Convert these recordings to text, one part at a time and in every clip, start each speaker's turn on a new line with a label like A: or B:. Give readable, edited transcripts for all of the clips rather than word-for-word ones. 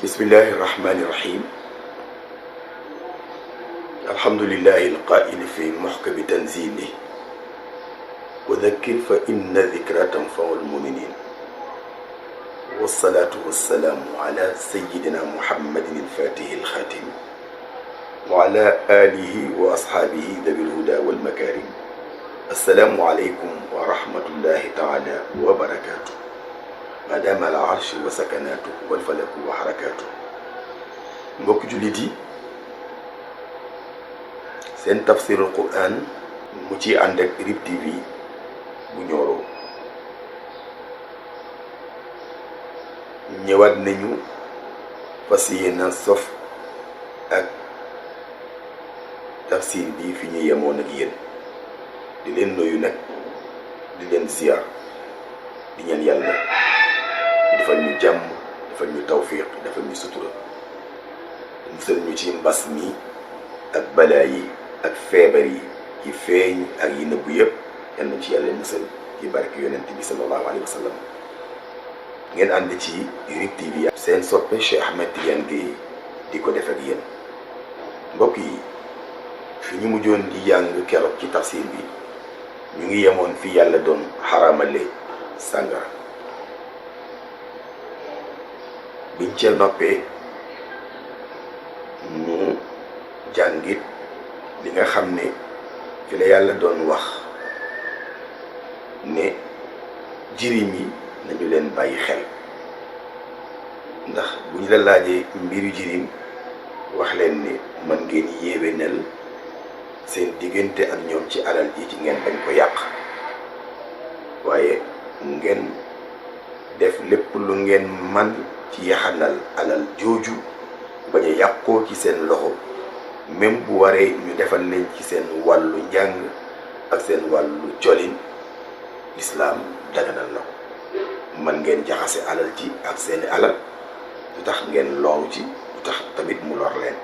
A: بسم الله الرحمن الرحيم. الحمد لله القائل في محكم تنزيله وذكر فإن ذكرى تنفع المؤمنين، والصلاة والسلام على سيدنا محمد الفاتح الخاتم وعلى آله وأصحابه ذوي الهدى والمكارم. السلام عليكم ورحمة الله تعالى وبركاته. مدام العرش وسكناته والفلك وحركاته. mbokk jullit yi, seen tafsirul Qur'an mu ci ànd ak RIP TV bu Nioro ñëwaat nañu fas yéene sof ak tafsir bi fi ñu yemoon ak yéen di leen nuyu nag di leen ziar di ñaan yàlla defal ñu jàmm, defal ñu tawfiq, defal ñu sutura, musal ñu ci mbas mi ak balaa yi ak feebar yi yi feeñ ak yi nëbbu yëpp, yal na ci yàlla musal ci barke yonent bi sallallahu alayhi wa sallam. ngeen ànd ci RIP TV seen soppe Cheikh Ahmed Tidiane Gueye di ko def ak yéen. mbokk yi, fi ñu mujjoon di jàng keroog ci tafsir bi ñu ngi yemoon fi yàlla doon xaramale sàngara. biñ ca noppee ñu jàngit li nga xam ne fi la yàlla doon wax ne jirim yi nañu leen bàyyi xel, ndax bu ñu la laajee mbiru jirim wax leen ne mën ngeen yéwénal seen diggante ak ñoom ci alal ji ci ngeen bañ ko yàq, waaye ngeen def lépp lu ngeen man ci yaxanal alal jooju bañ a yàqoo ci seen loxo, même bu waree ñu defal leen ci seen wàllu njàng ak seen wàllu colin, lislaam daganal na ko. man ngeen jaxase alal ji ak seeni alal, du tax ngeen looru ci, du tax tamit mu lor leen.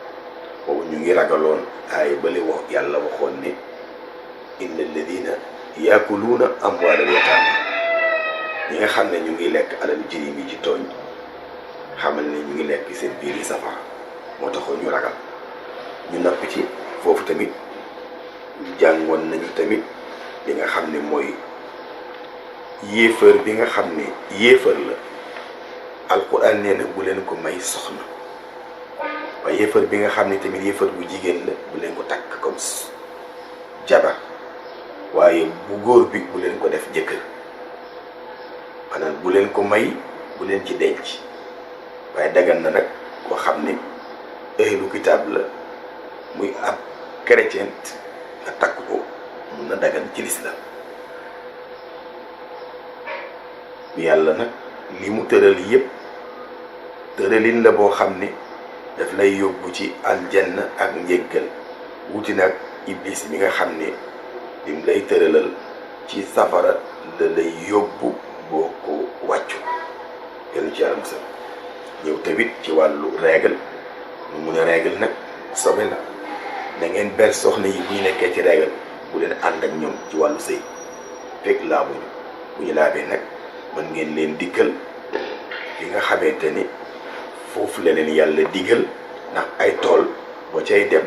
A: boobu ñu ngi ragaloon ay bale wax yàlla waxoon ne inna alladina yaakuluuna amwaalal yataama, ñi nga xam ne ñu ngi lekk alal jirim yi ci tooñ, xamal ne ñu ngi lekk seen biir yi safara. moo taxoon ñu ragal. ñu napp ci foofu tamit jàngoon nañu tamit li nga xam ne mooy yéefar bi nga xam ne yéefar la, alquran nee na bu leen ko may soxna. waaye yéefar bi nga xam ne tamit yéefar bu jigéen la, bu leen ko takk comme jabar. waaye bu góor bi bu leen ko def jëkkër, maanaam bu leen ko may, bu leen ci denc. waaye dagan na nag koo xam ne ahlu kitaab la, muy ab chrétien, nga takk ko, mun na dagan ci lislaam. yàlla nag li mu tëral yépp tëralin la boo xam ne daf lay yóbbu ci aljanna ak njéggal, wuti nag iblis mi nga xam ne lim lay tëralal ci safara la lay yóbbu boo ko wàccu. yàlla ci yàlla musal. ñëw tamit ci wàllu règle, mu mun a règle nag sobe la. da ngeen ber soxna yi bu ñu nekkee ci règle, bu leen ànd ak ñoom ci wàllu sëy fekk laabuñu. bu ñu laabee nag mën ngeen leen diggal fi nga xamante ni foofu la leen yàlla diggal, ndax ay tool boo cay dem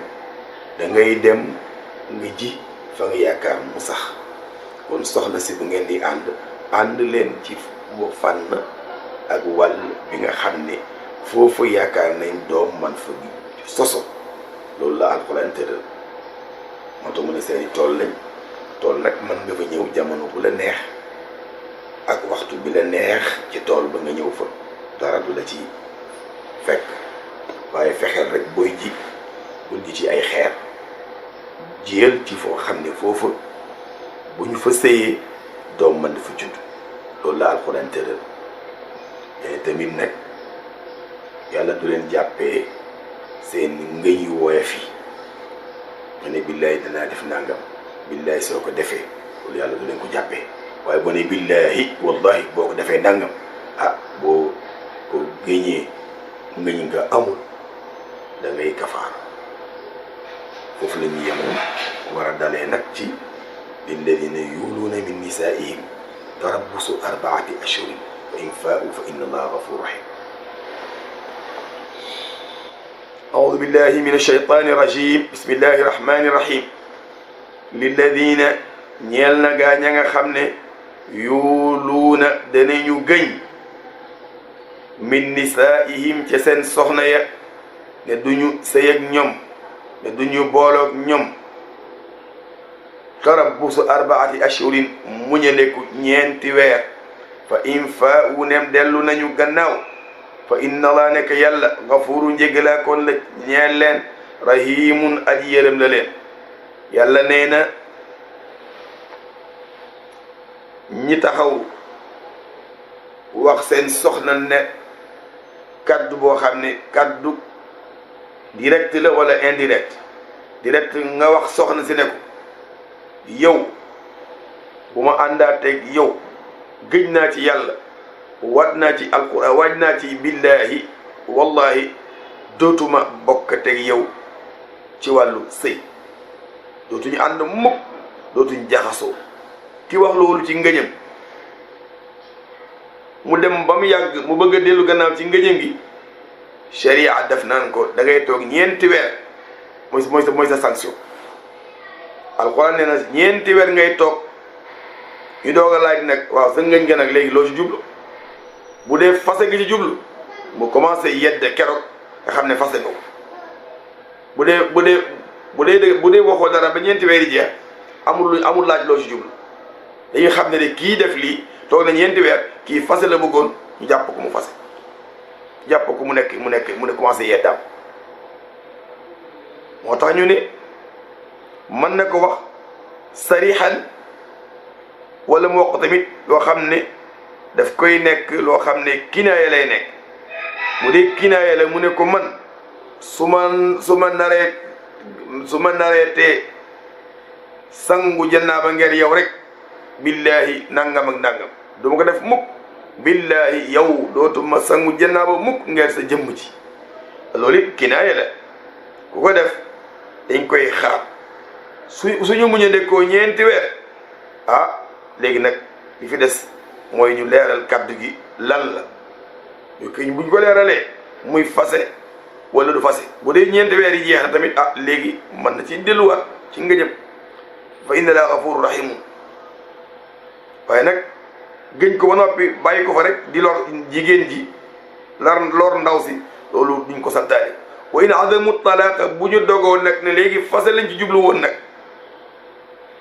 A: da ngay dem nga ji fa nga yaakaar mu sax. kon soxna si bu ngeen di ànd leen ci fànn ak wàll bi nga xam ne foofu yaakaar nañ doom man fa soso. loolu la alxuraan tëral. moo tax mu ne seeni tool lañ. tool nag mën nga fa ñëw jamono bu la neex ak waxtu bi la neex ci tool ba nga ñëw fa, dara du la ci fekk. waaye fexeel rek booy ji bul ji ci ay xeer, jiyal ci foo xam ne foofu bu ñu fa sëyee doom mën dafa judd. loolu la alxuraan tëral. tamit nag yàlla du leen jàppee seen ngëñ yu woyof yi. ma ne billaay danaa def nangam, billaay soo ko defee loolu yàlla du leen ko jàppee. waaye boo ne billahi wallahi boo ko defee nangam, boo ko géñee ngëñ nga amul, da ngay kafaar. foofu la ñuy yemoon. war a dalee nag ci lilladina yuuluuna min nisaa'ihim tarabbusu 4 ashhurin fa in faa'u fa inna allaha ghafurun rahim. أعوذ بالله من الشيطان الرجيم بسم الله الرحمن الرحيم للذين ñeel gaa ña nga xam ne yuuluuna danañu gëñ min nisaa'ihim ca seen soxna ya ne duñu sëy ak ñoom ne duñu booloog ñoom tarabbusu arbaati ashhurin muñandeku ñeenti weer fa in faa'u nem dellu nañu gannaaw fa inna laa nekk yàlla gafuru njégalaa koon la ñeel leen rahimun aji yërëm la leen yàlla nee na ñi taxaw wax seen soxna ne kaddu boo xam ne kaddu direct la wala indirect direct nga wax soxna si ne ko yow bu ma àndaateeg yow gëj naa ci yàlla waat naa ci alquran waaj naa ci billahi wallahi dootuma bokkateeg yow ci wàllu sëy dootuñu ànd mukk dootuñu jaxasoo ki wax loolu ci ngëñam mu dem ba mu yàgg mu bëgg a dellu gannaaw ci ngëñam gi sharia def naan ko da ngay toog ñeenti weer mooy sa sanction alquran nee na ñeenti weer ngay toog ñu doog a laaj nag waaw sa ngëñ ga nag léegi loo ci jublu bu dee fase gi ci jublu mu commencé yedde keroog nga xam ne fase nga ko bu dee waxoo dara ba ñeenti weer yi jeex amul laaj loo ci jublu dañuy xam ne de kii def lii toog na ñeenti weer kii fase la bëggoon ñu jàpp ko mu fase jàpp ko mu ne commencé yeddaam moo tax ñu ne mën na ko wax sarixan wala mu wax ko tamit loo xam ne daf koy nekk loo xam ne kinaaya lay nekk bu dee kinaaya la mu ne ko man su ma naree te sangu jannaaba ngeen yow rek billahi nangam ak nangam du ma ko def mukk billahi yow dootuma sangu jannaaba mukk ngeen sa jëmm ci loolu it kinaaya la ku ko def dañ koy xaar suñu muñandekoo ñeenti weer léegi nag li fi des mooy ñu leeral kaddu gi lan la ñu koy buñ ko leeralee muy fase wala du fase bu dee ñeenti weer yi jeex na tamit léegi mën na ci delluwaat ci ngëjëm fa inna laa gafuru rahimun waaye nag gëñ ko ba noppi bàyyi ko fa rek di lor jigéen ji lor ndaw si loolu duñ ko santaane wa in adamu talaaka bu ñu dogoo nag ne léegi fase lañ ci jublu woon nag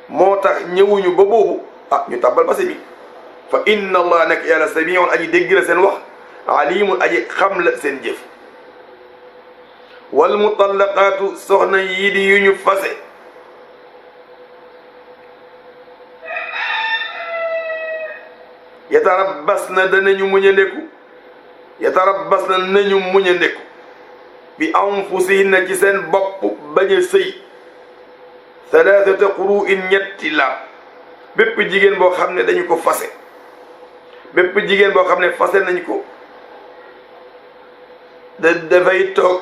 A: moo tax ñëwuñu ba boobu ñu tàbbal fase bi fa inna allah nag yàlla samiun aji dégg la seen wax alimun aji xam la seen jëf wal mutallaqaatu soxna yii di yu ñu fase yatarabbas na danañu muñandeku yatarabbas na nañu muñandeku bi anfusihinna ci seen bopp bañ a sëy thalathata quru'in ñetti laab bépp jigéen boo xam ne dañu ko fase bépp jigéen boo xam ne fase nañ ko dafay toog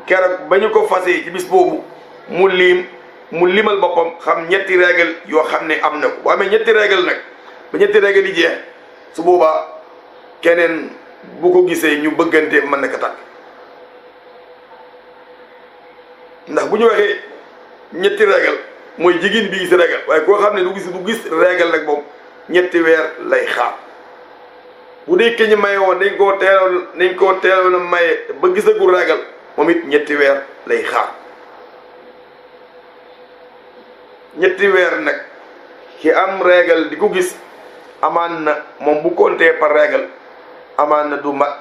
A: keroog ba ñu ko fase ci bis boobu mu limal boppam xam ñetti règle yoo xam ne am na ko bu amee ñetti règle nag ba ñetti règle yi jeex su boobaa keneen bu ko gisee ñu bëggante mën na ko tàkk ndax bu ñu waxee ñetti règle mooy jigéen bi gis règle waaye koo xam ne du gis règle nag moom ñetti weer lay xaar bu dee ke ñu maye woon dañ koo teeloon a maye ba gisagul règle moom it ñetti weer lay xaar ñetti weer nag ki am règle di ko gis amaan na moom bu compter par règle amaan na du mat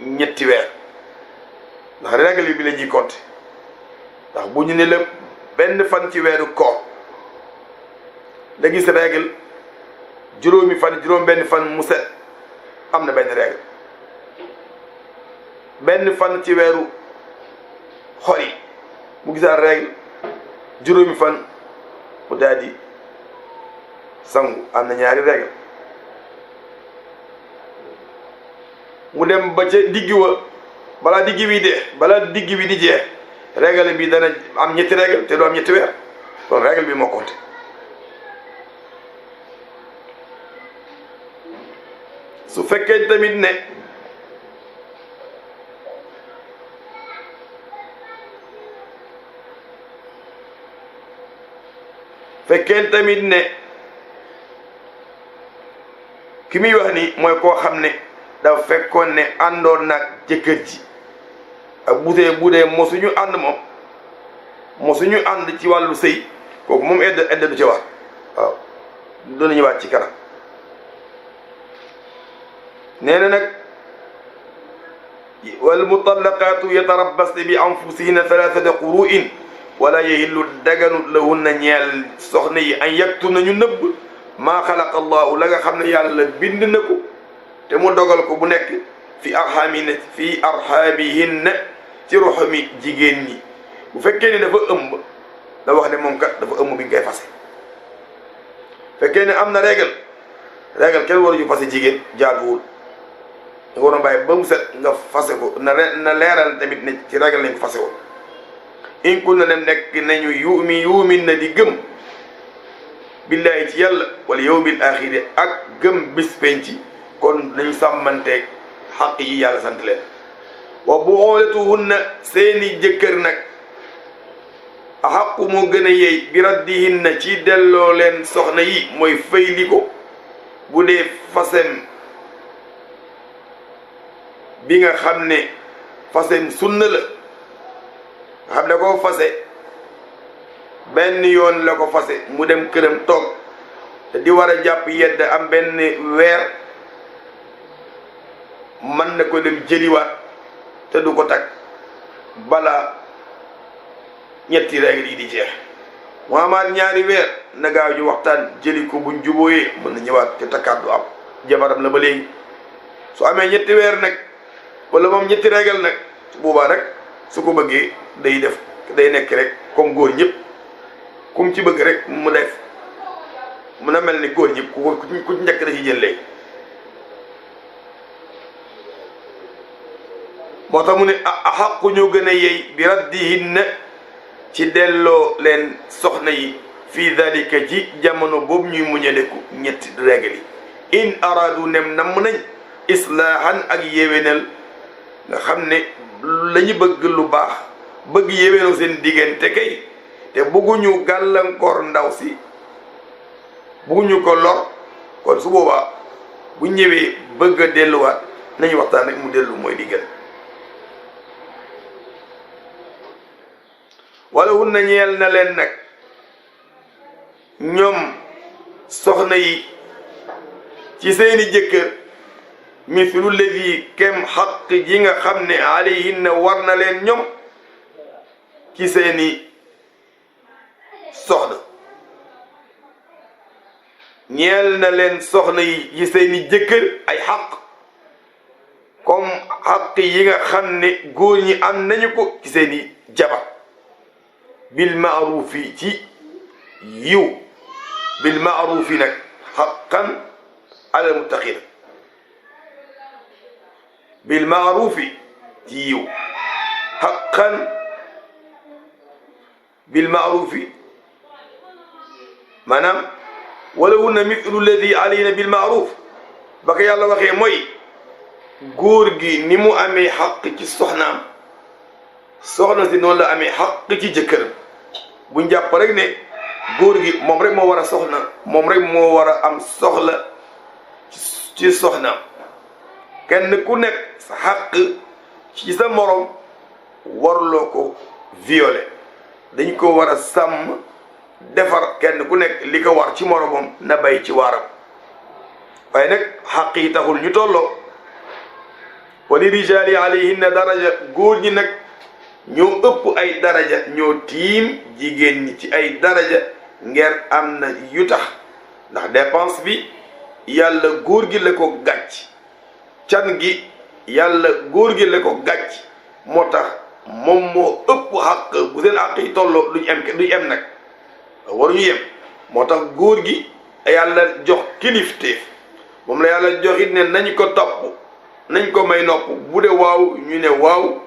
A: ñetti weer ndax règle bi la ñuy compter ndax bu ñu ne la benn fan ci weeru koor da gis règle juróomi fan benn fan mu set am na benn règle benn fan ci weeru xor yi mu gisaat règle juróomi fan mu daal di sangu am na ñaari règle mu dem ba ca digg wa balaa digg bi di jeex règle bi dana am ñetti règle te du am ñetti weer kon règle bi moo compté su fekkee tamit ne fekkee tamit ne ki muy wax ni mooy koo xam ne dafa fekkoon ne àndoon nag jëkkër ji ak bu dee mosuñu ànd moom mosuñu ànd ci wàllu sëy kooku moom edda du ci war waaw dana ñëwaat ci kanam. nee na nag wal mutallaqaatu yatarabbasna bi anfusihinna thalathata quru'in wala yahillu daganut lahunna ñeel soxna yi an yaktumna ñu nëbb maa xalaqa allahu la nga xam ne yàlla bind na ko te mu dogal ko bu nekk fi arxaabihinna ci roxami jigéen ñi. bu fekkee ne dafa ëmb da wax ne moom kat dafa ëmb bi nga koy fase. fekkee ne am na régal kenn waruñu fase jigéen jaaduwul nga waroon bàyyi ba mu set nga fase ko na leeral tamit ne ci régal lañ ko fase woon. in kunna dem nekk nañu yuumin na di gëm billaahi ci yàlla wala yawmil axiri ak gëm bis penci kon nañu sàmmanteeg xaq yi yàlla sant leen. wa bu'ulatuhunna seeni jëkkër nag axaqu moo gën a yey bi raddihinna ci delloo leen soxna yi mooy fayli ko bu dee fasem bi nga xam ne fasem sunna la nga xam ne koo fase benn yoon la ko fase mu dem këram toog te di war a jàpp yedd am benn weer mën na ko dem jëliwaat te du ko takk balaa ñetti règle yi di jeex mu amaat ñaari weer na gaaw ji waxtaan jëli ko buñ jubóoyee mën na ñëwaat te takkaat du am jabaram la ba léegi. su amee ñetti weer nag wala moom ñetti règle nag su boobaa rek su ko bëggee day nekk rek comme góor ñëpp kum ci bëgg rek mu def mun a mel ni góor ñëpp ku njëkk da ci jël léegi. moo tax mu ne axaqu ñoo gën a yey bi raddihinna ci delloo leen soxna yi fii dalika ci jamono boobu ñuy muñaleku ñetti règle yi in araadu nem namm nañ islaahan ak yéwénal nga xam ne la ñu bëgg lu baax bëgg yéwénal seen diggante kay te bëgguñu gàllankoor ndaw si bëgguñu ko lor kon su boobaa bu ñëwee bëgg a delluwaat nañu waxtaan rek mu dellu mooy diggal. wala hunna ñeel na leen nag ñoom soxna yi ci seeni jëkkër mislu ladi kem xaq ji nga xam ne alayhinna war na leen ñoom ci seeni soxna ñeel na leen soxna yi ci seeni jëkkër ay xaq comme xaq yi nga xam ne góor ñi am nañu ko ci seeni jabar bil maarufi ci yiw bil maarufi nag xaqan ala muttaqin bil maarufi ci yiw xaqan bil maarufi maanaam wala hunna mithlu alladi alayna bil maaruf ba ko yàlla waxee mooy góor gi ni mu amee xaq ci soxnaam soxna si noonu la amee xaq ci jëkkëram buñ jàpp rek ne góor gi moom rek moo war a soxna moom rek moo war a am soxla ci soxnaam kenn ku nekk sa xaq ci sa morom warloo ko violer dañ ko war a sàmm defar kenn ku nekk li ko war ci moromam na bay ci waaram waaye nag xaq yi taxul ñu tolloo wa li rijaali alayhinna daraja góor ñi nag ñoo ëpp ay daraja ñoo tiim jigéen ñi ci ay daraja ngeer am na yu tax ndax dépense bi yàlla góor gi la ko gàcc can gi yàlla góor gi la ko gàcc moo tax moom moo ëpp xaq bu seen xaq yi tolloo duñ em nag waruñu yem moo tax góor gi yàlla jox kilifteef moom la yàlla jox it ne nañ ko topp nañ ko may nopp bu dee waaw ñu ne waaw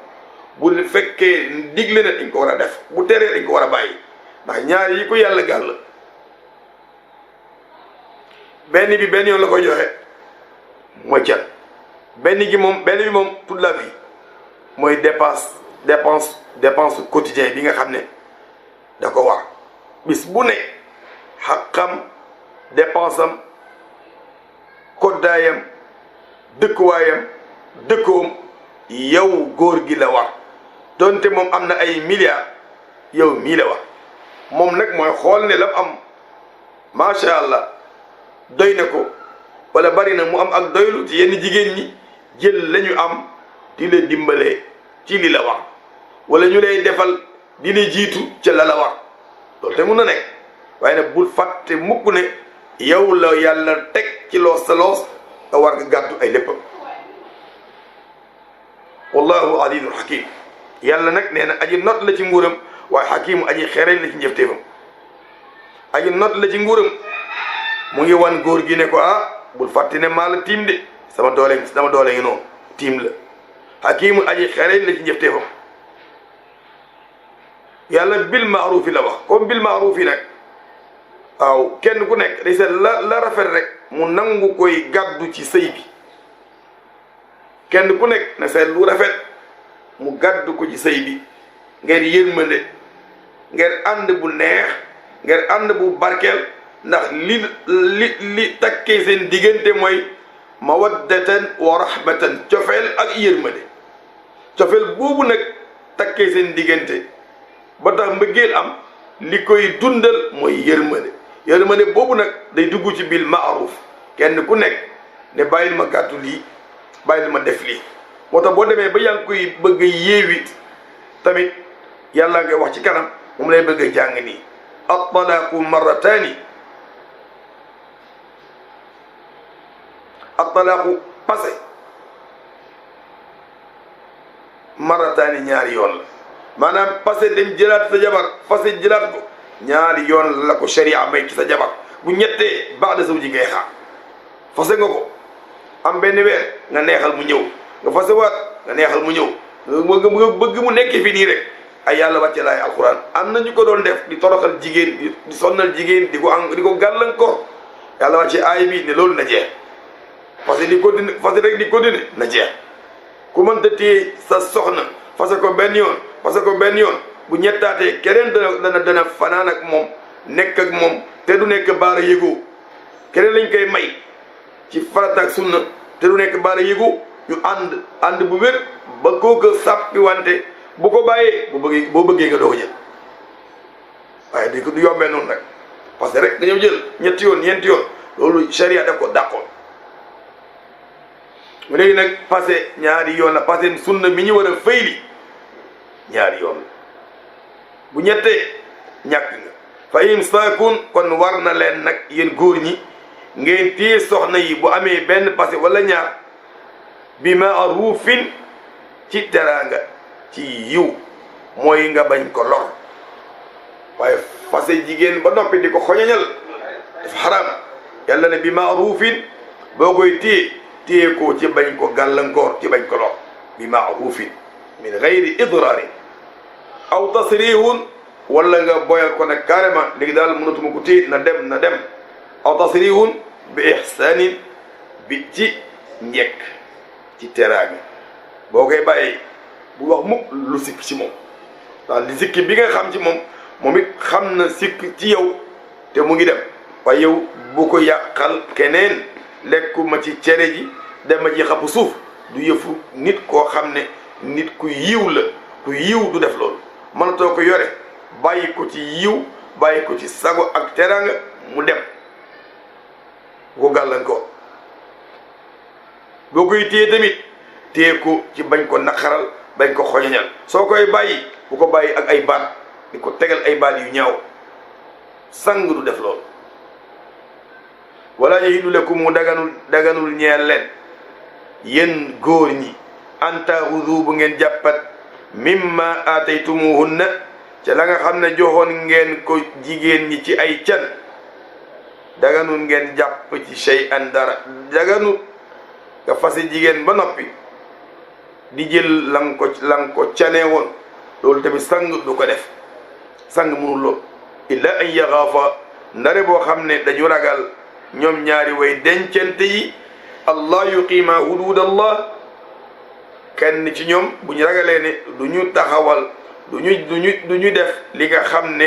A: bu fekkee digle na dañ ko war a def bu teree dañ ko war a bàyyi ndax ñaar yi ko yàlla gàll benn bi benn yoon la koy joxe mooy can benn bi moom toute la vie mooy dépense quotidien bi nga xam ne da ko war bis bu ne xaqam dépensam koddaayam dëkkuwaayam dëkkoom yow góor gi la war donte moom am na ay milliards yow mii la war moom nag mooy xool ne lam am macha allah doy na ko wala bari na mu am ak doylu ci yenn jigéen ñi jël lañu am di la dimbalee ci li la war wala ñu lay defal di la jiitu ca la la war loolu te mun na nekk waaye nag bul fàtte mukk ne yow la yàlla teg ci loos sa loos nga war nga gàddu ay léppam wallahu azizun hakim yàlla nag nee na aji not la ci nguuram waaye hakimu aji xereñ la ci njëfteefam aji not la ci nguuram mu ngi wan góor gi ne ko bul fàtte ne maa la tiim de sama doole ngi noonu tiim la hakimu aji xereñ la ci njëfteefam yàlla bil maarufi la wax comme bil maarufi nag waaw kenn ku nekk day seet la rafet rek mu nangu koy gàddu ci sëy bi kenn ku nekk na seet lu rafet mu gàddu ko ci sëy bi ngeen yërmande ngeen ànd bu neex ngeen ànd bu barkeel ndax li takkee seen diggante mooy mawaddatan wa rahmatan cofeel ak yërmande cofeel boobu nag takkee seen diggante ba tax mbëggeel am li koy dundal mooy yërmande boobu nag day dugg ci bil maaruf kenn ku nekk ne bàyyil ma gàttu lii bàyyil ma def lii moo tax boo demee ba yaa ngi koy bëgg a yéewi tamit yàlla ngay wax ci kanam moom lay bëgg a jàng nii at-talaaqu marrataani at-talaaqu passé marrataani ñaari yoon la maanaam passé dem jëlaat sa jabar passé jëlaat ko ñaari yoon la ko sharia may ci sa jabar bu ñettee ba'da zawji ngay xaar fase nga ko am benn weer nga neexal mu ñëw nga fase waat nga neexal mu ñëw nga bëgg mu nekk fi nii rek ay yàlla wàcce laay alquran am na ñu ko doon def di toroxal jigéen di sonnal jigéen di ko gàllankoor yàlla wàcce aay bi ne loolu na jeex fase di continuer fase rek di continuer na jeex ku mënta téye sa soxna fase ko benn yoon fase ko benn yoon bu ñettaatee keneen dana fanaan ak moom nekk ak moom te du nekk baara yëgoo keneen lañ koy may ci farata ak sunna te du nekk baara yëgoo ñu ànd bu wér ba kooka sàppi wante bu ko bàyyee boo bëggee nga doo ko jël waaye di ko du yombee noonu rek parce que rek dañoo jël ñetti yoon ñeenti yoon loolu sharia def ko dàqoon mu léegi nag passé ñaari yoon la passé sunna mi ñu war a fayli ñaari yoon la bu ñettee ñàkk nga fa imsaakun kon war na leen nag yéen góor ñi ngeen téye soxna yi bu amee benn passé wala ñaar bi ma'rufin ci teraanga ci yiw mooy nga bañ ko lor waaye fase jigéen ba noppi di ko xoñañal dafa xaraam yàlla ne bi ma'rufin boo koy téye ko ci bañ ko gàllankoor ci bañ ko lor bi ma'rufin min gayri idraarin aw tasrihun wala nga boyal ko nag carrément léegi daal mënatuma ko téye na dem aw tasrihun bi ihsanin bi ci njekk ci teraanga boo koy bàyyi bu wax mukk lu sikk ci moom ndax li sikki bi nga xam ci moom it xam na sikk ci yow te mu ngi dem waaye yow bu ko yàqal keneen lekkuma ci cere ji dema ci xapp suuf du yëfu nit koo xam ne nit ku yiw la ku yiw du def loolu mënatoo ko yore bàyyi ko ci yiw bàyyi ko ci sago ak teraanga mu dem bu ko gàllankoor boo koy téye tamit téye ko ci bañ ko naqaral bañ ko xoñoñal soo koy bàyyi bu ko bàyyi ak ay baat di ko tegal ay baat yu ñaaw sang du def loolu wala yahilu lakum mu daganul ñeel leen yéen góor ñi an taaxudu bu ngeen jàppat mimma aataytumuhunna ca la nga xam ne joxoon ngeen ko jigéen ñi ci ay can daganul ngeen jàpp ci shay'an dara daganul nga fase jigéen ba noppi di jël lang ko canee woon loolu tamit sang du ko def sang mënul lool illa an yaxaafa ndare boo xam ne dañu ragal ñoom ñaari way dencante yi allah yuqiima hudud allah kenn ci ñoom bu ñu ragalee ne du ñu taxawal du ñu def li nga xam ne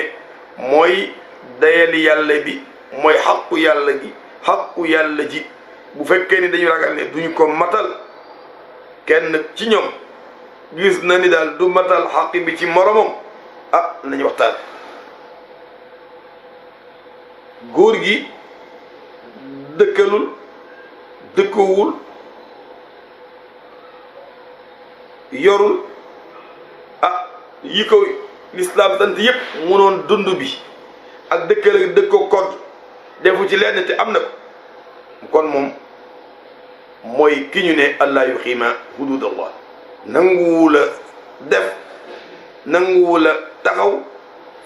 A: mooy dayali yàlla bi mooy xaqu yàlla gi xaqu yàlla ji bu fekkee ni dañu ragal ne duñu ko matal kenn ci ñoom gis na ni daal du matal xaq bi ci moromam ah nañu waxtaan. góor gi dëkkalul dëkkoowul yorul ah yi ko lislaam sant yépp munoon dund bi ak dëkkal ak dëkkoo kodd defu ci lenn te am na ko kon moom mooy ki ñu ne allah yuqiima hududallah nanguwula def nanguwula taxaw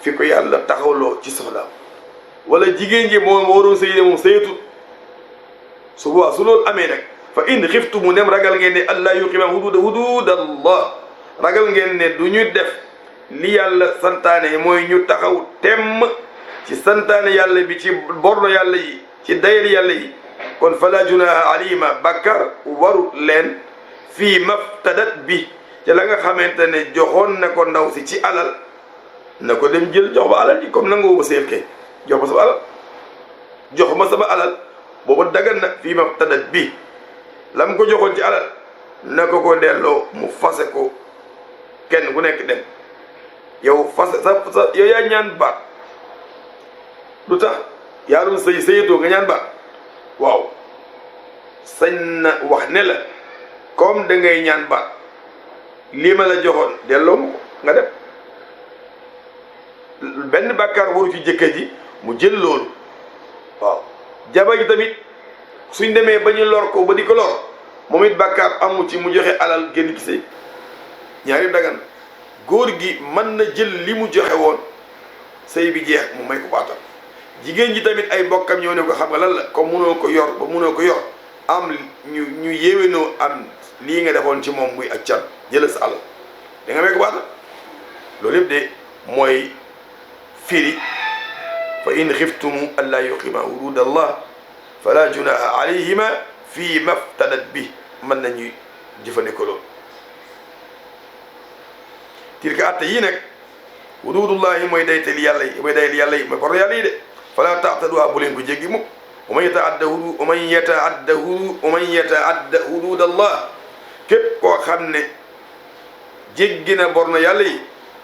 A: fi ko yàlla taxawloo ci soxlaam wala jigéen ji moom waroon sëy moom sëyatut su boobaa su loolu amee nag fa in xiftumu nem ragal ngeen ne allah yuqiima hududallah ragal ngeen ne du ñu def li yàlla santaane mooy ñu taxaw temm ci santaane yàlla bi ci borno yàlla yi ci dayal yàlla yi kon fala junaha alayhima bàkkar waru leen fii maftadat bi ci la nga xamante ne joxoon na ko ndaw si ci alal na ko dem jël jox ba alal ji comme nangoo ba seel kay jox ma sama alal jox ma sama alal booba dagan na fii maftadat bi lam ko joxoon ci alal na ko delloo mu fase ko kenn ku nekk dem yow fase sa yow yaa ñaan baat lu tax yaa doon sëyatoo nga ñaan baat waaw sañ na wax ne la comme da ngay ñaan baat lii ma la joxoon delloo ma ko nga dem benn bàkkaar waru ci jëkkër ji mu jël loolu waaw jabar ji tamit suñ demee ba ñu lor ko ba di ko lor moom it bàkkaar amu ci mu joxe alal génn ci sëy ñaari dagan góor gi mën na jël li mu joxe woon sëy bi jeex mu may ko baatam jigéen ji tamit ay mbokkam ñëw ne ko xam nga lan la comme munoo ko yor ba munoo ko yor am ñu yéwénoo am lii nga defoon ci moom muy ak can jëlal sa alal da nga may ko baatam loolu yëpp de mooy firi fa in xiftumu an laa yuqiima huduud allah fala junaha alayhima fii maftadat bi mën nañuy jëfandikoo loolu tilka atte yii nag huduudullahi mooy daytal yàlla yi mooy dayal yàlla yi mooy bor yàlla yi de fala taataduha bu leen ko jéggi mukk wa man yataadda huduud allah képp koo xam ne jéggi na bor na yàlla yi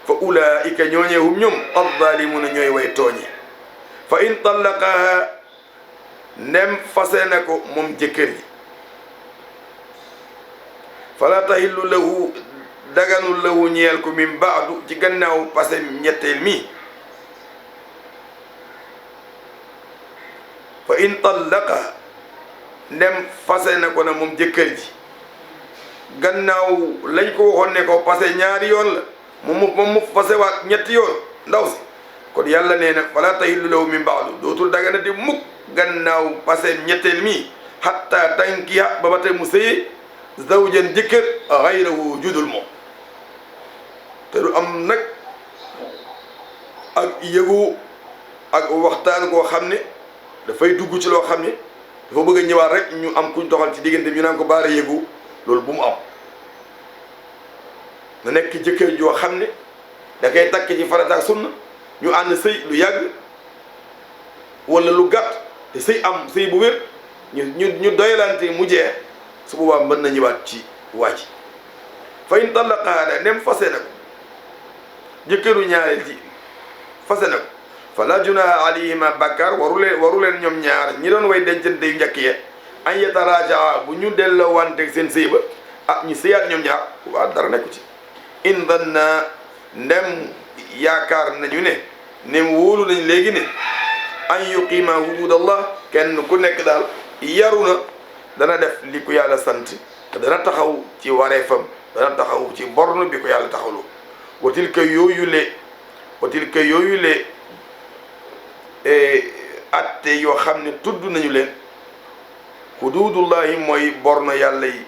A: fa ulaika ñooñee hum ñoom azzaalimuna ñooy way tooñi fa in tallaqaha ndem fase na ko moom jëkkër ji fala tahillu lahu daganul lahu ñeel ko min baadu ci gannaaw pase ñetteel mi fa in tallaqaha ndem fase na ko na moom jëkkër ji gannaaw lañ ko waxoon ne ko pase ñaari yoon la moom mu fase waat ñetti yoon ndaw si kon yàlla nee na fala tahillu lahu min baadu dootul daganati mukk gannaaw pase ñetteel mi hatta tankiha ba tey mu sëyi zawjan jëkkër ghayrahu judul moom te du am nag ak yëgu ak waxtaan koo xam ne dafay dugg ci loo xam ne dafa bëgg a ñëwaat rek ñu am kuñ doxal ci diggante ñu naan ko baara yëgu loolu bu mu am na nekk jëkkër joo xam ne da koy takk ci farata ak sunna ñu ànd sëy lu yàgg wala lu gàtt te sëy am sëy bu wér ñu doyalante mu jeex su boobaa mën na ñëwaat ci waa ji fa in tallaqaha nem fase na ko jëkkëru ñaareel ji fase na ko fala junaha alayhima bàkkaar waru leen ñoom ñaar ñi doon way dencante yu njëkk ye an yatarajaa bu ñu delloo wante seen sëy ba ah ñu sëyaat ñoom ñaar waa dara nekku ci in danna ndem yaakaar nañu ne nem wóolu nañ léegi ne an yuqiima hududallah kenn ku nekk daal yaru na dana def li ko yàlla sant te dana taxaw ci wareefam dana taxaw ci borno bi ko yàlla taxawloo wa tilka yooyu le atte yoo xam ne tudd nañu leen hududullahi mooy borno yàlla yi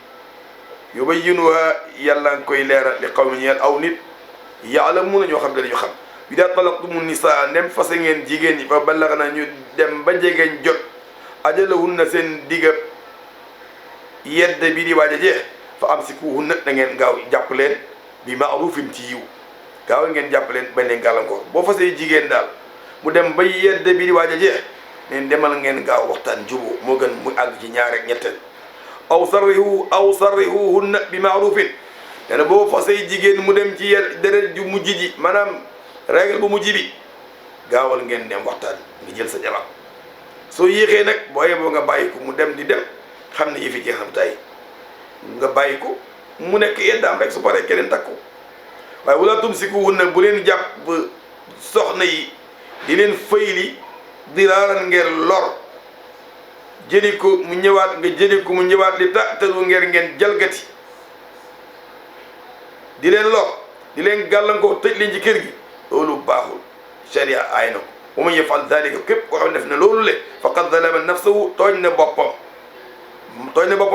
A: yubayyinuha yàlla nga koy leeral li qawmin ñeel aw nit ya'lamuuna ñoo xam ne dañu xam idaa talaqtumu nisaa ndem fase ngeen jigéen ñi fa ballaghna ñu dem ba jegeñ jot ajalahunna seen digga yedde bi di waaj a jeex fa amsikuhunna da ngeen gaaw jàpp leen bi ma'rufin ci yiw gaaw ngeen jàpp leen bañ leen gàllankoor boo fasee jigéen daal mu dem ba yedde bi di waaj a jeex neen demal ngeen gaaw waxtaan juboo moo gën mu àgg ci ñaar ak ñetteel aw sarrihuhunna bi maarufin nee na boo fasee jigéen mu dem ci deret ju mujj ji maanaam règle bu mujj bi gaawal ngeen dem waxtaan nga jël sa jabar soo yéexee nag boo yeboo nga bàyyi ko mu dem di dem xam ne yëfi jeexam tay nga bàyyi ko mu nekk yeddaam rek su paree keneen takku waaye wala tumsikuhunna bu leen jàpp soxna yi di leen fayli diraaran ngeen lor jëli ko mu ñëwaat nga jëli ko mu ñëwaat li taxtaru ngeen jalgati di leen lor di leen gàllankoor tëj leen ci kër gi loolu baaxul sharia aay na ko wa man yafal dalika képp koo xam ne def na loolu le faqad zalama nafsahu tooñ na boppam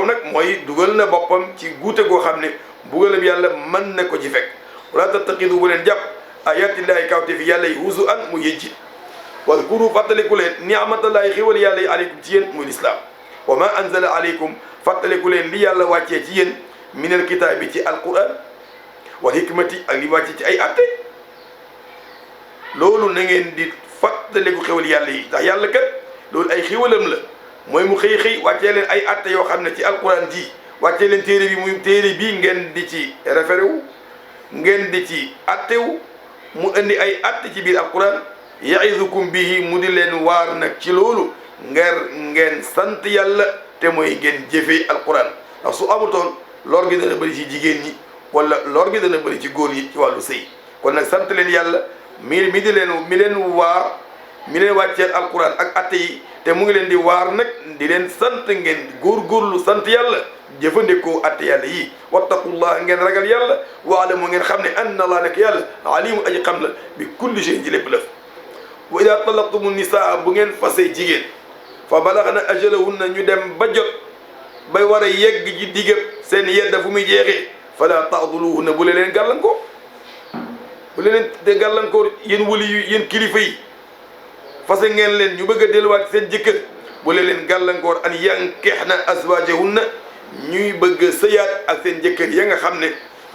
A: nag mooy dugal na boppam ci guute goo xam ne bugalam yàlla mën na ko ci fekk wala tattaxidu bu leen jàpp ayatillahi kawte fi yàlla yi huzu an mu yëjji wadkuru fàttaliku leen ni'matallahi xiwal yàlla yi aleykum ci yéen muy lislaam wa ma anzala aleykum fàttaliku leen li yàlla wàccee ci yéen minal kitaabi ci alquran wal hikmati ak li wàccee ci ay atte loolu na ngeen di fàttaliku xewal yàlla yi ndax yàlla kat loolu ay xiwalam la mooy mu xëy wàccee leen ay atte yoo xam ne ci alquran ji wàccee leen téere bi muy téere bii ngeen di ci référé wu ngeen di ci atte wu mu indi ay atte ci biir alquran ya'izukum bihi mu di leen waar nag ci loolu ngeen sant yàlla te mooy ngeen jëfee alquran ndax su amutoon lor gi dana bëri ci jigéen ñi wala lor gi dana bëri ci góor ñi ci wàllu sëy kon nag sant leen yàlla mi di leen waar mi leen wàcceel alquran ak atte yi te mu ngi leen di waar nag di leen sant ngeen góorgóorlu sant yàlla jëfandikoo atte yàlla yi wattaqullah ngeen ragal yàlla waalamu ngeen xam ne anna allah nekk yàlla alimu aji xam la bi kulli shay ci lépp lëf wa ida talaqtumu nisaa bu ngeen fasee jigéen fa balaxna ajalahunna ñu dem ba jot bay war a yegg ji digab seen yedda fu muy jeexee fala taaduluhunna bu leen gàllankoor bu leen de gàllankoor yéen wali yu yéen kilifa yi fase ngeen leen ñu bëgg a delluwaat seen jëkkër bu leen gàllankoor an yankihna azwaajahunna ñuy bëgg a sëyaat ak seen jëkkër ya nga xam ne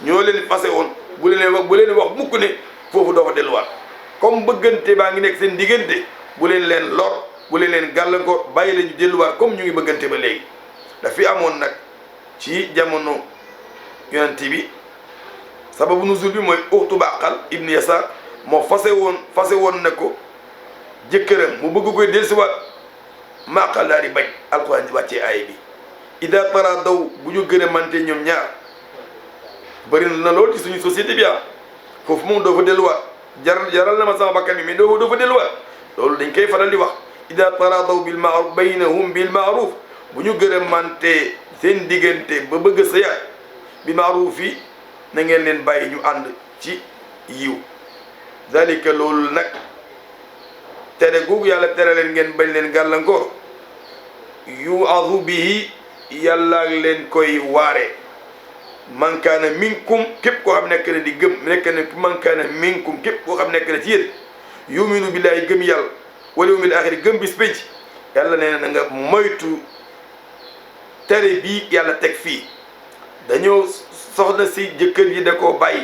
A: ñoo leen fase woon bu leen wax mukk ne foofu doo fa delluwaat comme bëggante baa ngi nekk seen diggante bu leen lor bu leen gàllankoor bàyyi la ñu delluwaat comme ñu ngi bëggante ba léegi daf fi amoon nag ci jamono yonent bi sababu nuzul bi mooy uxtu Baqal ibn Yasaar moo fase woon na ko jëkkëram mu bëgg koy dellusiwaat Maqal daal di bañ alxuraan di wàccee aaya bi ida taradaw bu ñu gërëmante ñoom ñaar bëri na lool ci suñu société bi foofu moom doo fa delluwaat jaral na ma sama bakkan bi mais doo fa delluwaat loolu dañ koy faral di wax ida taradaw bil ma'ruf baynahum bil ma'ruf bu ñu gërëmante seen diggante ba bëgg sëyaat bi ma'ruf yi na ngeen leen bàyyi ñu ànd ci yiw dalika loolu nag tere googu yàlla tere leen ngeen bañ leen gàllankoor yu'adhu bihi yàlla leen koy waare man kaana minkum képp koo xam nekk na di gëm nekk na man kaana minkum képp koo xam nekk na ci yéen yuminu billahi gëm yàlla wal yawmil axir gëm bis pénc yàlla nee na nga moytu tere bii yàlla teg fii dañoo soxna si jëkkër yi da koo bàyyi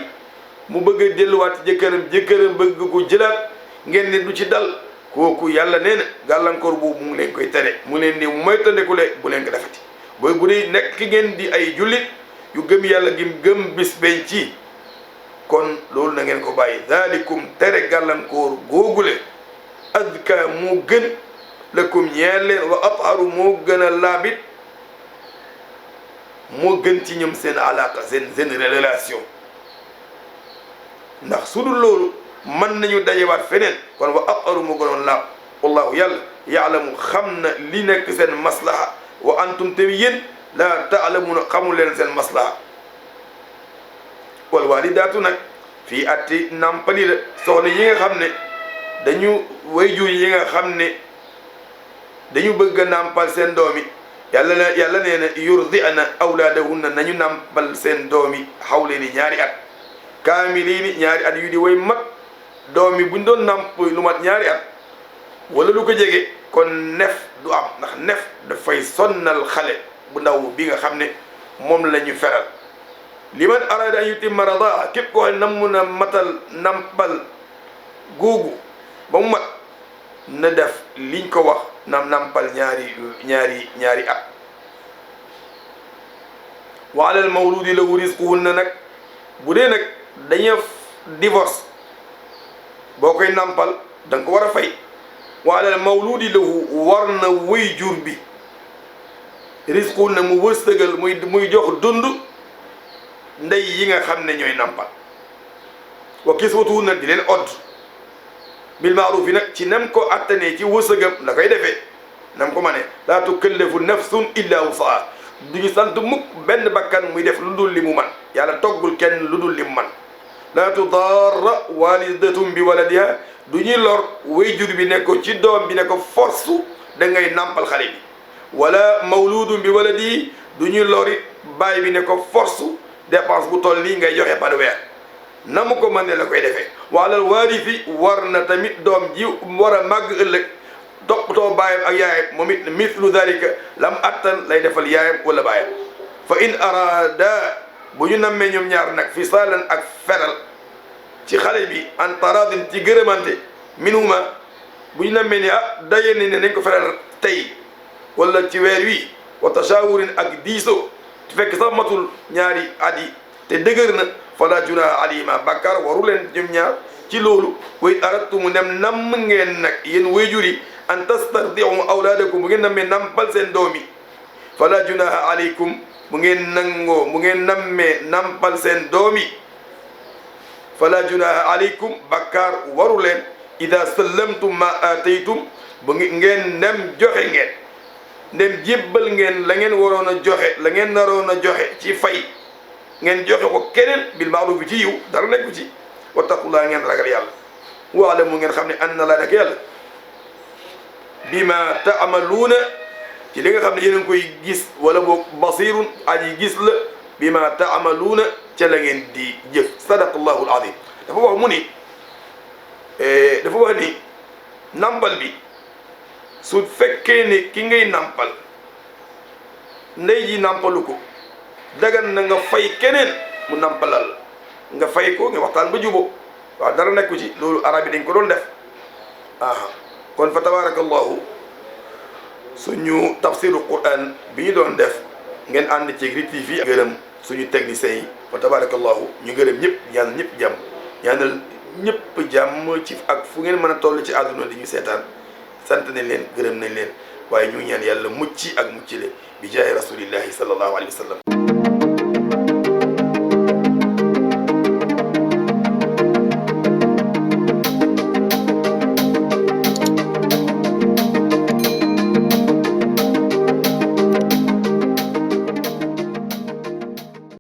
A: mu bëgg a delluwaat jëkkëram bëgg ko jëlaat ngeen ne du ci dal kooku yàlla nee na gàllankoor boobu mu ngi leen koy tere mu leen di moytandikule bu leen ko defati booy bu dee nekk ngeen di ay jullit yu gëm yàlla gëm bis benn ci kon loolu na ngeen ko bàyyi zalikum tere gàllankoor googule azka moo gën lakum ñeel leen wa atharu moo gën a laabit moo gën ci ñoom seen alaaka seen relation ndax su dul loolu mën nañu dajewaat feneen kon wa atharu moo gënoon laab wallahu yàlla yaalamu xam na li nekk seen maslaha wa antum te yéen la taalamuuna xamul leen seen maslaha wal walidaatu nag fii atti nàmpali la soxna yi nga xam ne dañu wayjur yi nga xam ne dañu bëgg a nàmpal seen doom yi yàlla nee na yurdi'na awlaadahunna nañu nàmpal seen doom yi xawleeni ñaari at kaamiliini ñaari at yu di way mat doom yi buñ doon nàmp lu mat ñaari at wala lu ko jege kon nef du am ndax nef dafay sonnal xale bu ndaw bi nga xam ne moom la ñu feral liman arada an yutimma radaa képp koo xam ne nam mun a matal nampal googu ba mu mat na def liñ ko wax nampal ñaari at. wa alal mawludi lahu rizquhunna nag bu dee nag dañuy divorce boo koy nampal da nga ko war a fay. wa alal mawludi lahu war na wëy jur bi rizquhunna mu wërsëgal muy jox dund ndey yi nga xam ne ñooy nampal. wa kiswatuhunna di leen odd bil ma'ruf yi nag ci nam ko attanee ci wërsëgam la koy defee nam ko ma ne laa tukallafu nafsun illa wusaha duñu sant mukk benn bakkan muy def lu dul li mu man yàlla toggul kenn lu dul li mu man. laa tudarra walidatun bi waladiha du ñuy lor wayjur bi ne ko ci doom bi ne ko force da ngay nampal xale bi wala mawludun bi waladi du ñuy lori baay bi ne ko force dépense bu toll nii ngay joxe par weer na mu ko mën ne la koy defee. waalal waarisi war na tamit doom ji war a màgg ëllëg toppatoo baayam ak yaayam moom it mislu dalika lam attan lay defal yaayam wala baayam. fa in arada bu ñu nammee ñoom ñaar nag fisaalan ak feral ci xale bi an taradin ci gërëmante minhuma bu ñu nammee ni daye ne nañ ko feral tey wala ci weer wi wa tashawurin ak diisoo fekk sax matul ñaari at yi te dëgër na fala junaha alayhima bàkkaar waru leen ñoom ñaar ci loolu. way aradtumu dem namm ngeen nag yéen wayjur yi an tastardiu awlaadakum bu ngeen nammee nampal seen doom yi fala junaha alaykum bu ngeen nangoo bu ngeen nammee nampal seen doom yi fala junaha alaykum bàkkaar waru leen ida sallamtum ma ataytum bu ngeen dem joxe ngeen ndem jébbal ngeen la ngeen waroon a joxe la ngeen naroon a joxe ci fay ngeen joxe ko keneen bil ma'ruf bi ci yiw dara nekku ci. wattaqullaa ngeen ragal yàlla waalamu ngeen xam ne anna laa nak yàlla bima taamaluuna ci li nga xam ne yéen a ngi koy gis wala boog basirun aji gis la bima taamaluuna ca la ngeen di jëf. sadaqallahu al-azim. dafa wax mu ni dafa wax ni nampal bi su fekkee ne ki ngay nampal ndey ji nampalu ko dagan na nga fay keneen mu nampalal nga fay ko nga waxtaan ba juboo waaw dara nekku ci loolu arab yi dañ ko doon def. kon fa tabarakallahu suñu tafsiru quran bi ñu doon def ngeen ànd ci Gris TV gërëm suñu techniciens yi fa tabarakallahu ñu gërëm ñëpp ñaanal ñëpp jàmm ñaanal ñëpp jàmm ci ak fu ngeen mën a toll ci àdduna di ñu seetaan sant nañ leen gërëm nañ leen waaye ñu ñaan yàlla mucc ak muccile bi jaay rasulillahi sallallahu alayhi wa sallam.